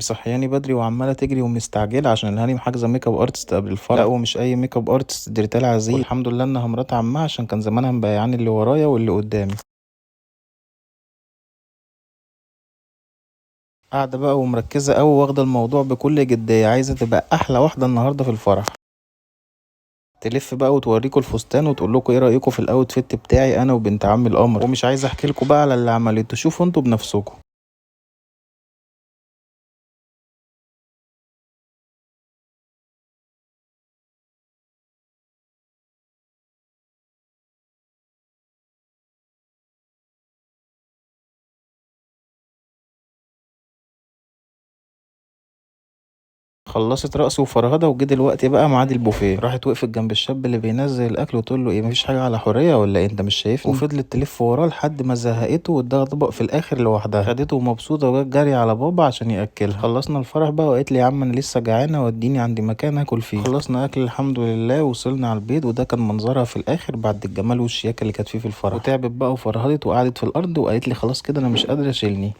صحياني بدري وعماله تجري ومستعجله عشان الهانم حاجزه makeup artist قبل الفرح. لا ومش اي makeup artist، دي ريتال عزيز، والحمد لله انها مرات عمها عشان كان زمانها مبيعاني اللي ورايا واللي قدامي. قاعدة بقى ومركزه قوي واخده الموضوع بكل جدية، عايزه تبقى احلى واحدة النهارده في الفرح. تلف بقى وتوريكوا الفستان وتقول لكم ايه رايكم في ال outfit بتاعي انا وبنت عمي القمر. ومش عايزه احكي لكم بقى على اللي عملته، شوفوا انتوا بنفسكم. خلصت رقص وفرهده وجه دلوقتي بقى ميعاد البوفيه. راحت وقفت جنب الشاب اللي بينزل الاكل وتقول له ايه، مفيش حاجة على حورية ولا ايه، انت مش شايفني؟ وفضلت تلف وراه لحد ما زهقته واداها طبق في الاخر لوحدها. خدته ومبسوطة وجت جري على بابا عشان ياكلها. خلصنا الفرح بقى وقالت لي يا عم انا لسه جعانة وديني عند مكان اكل فيه. خلصنا اكل الحمد لله وصلنا على البيت، وده كان منظرها في الاخر بعد الجمال والشياكه اللي كانت فيه في الفرح. وتعبت بقى وفرهدت وقعدت في الارض وقالت لي خلاص كده انا مش قادرة اشيلني.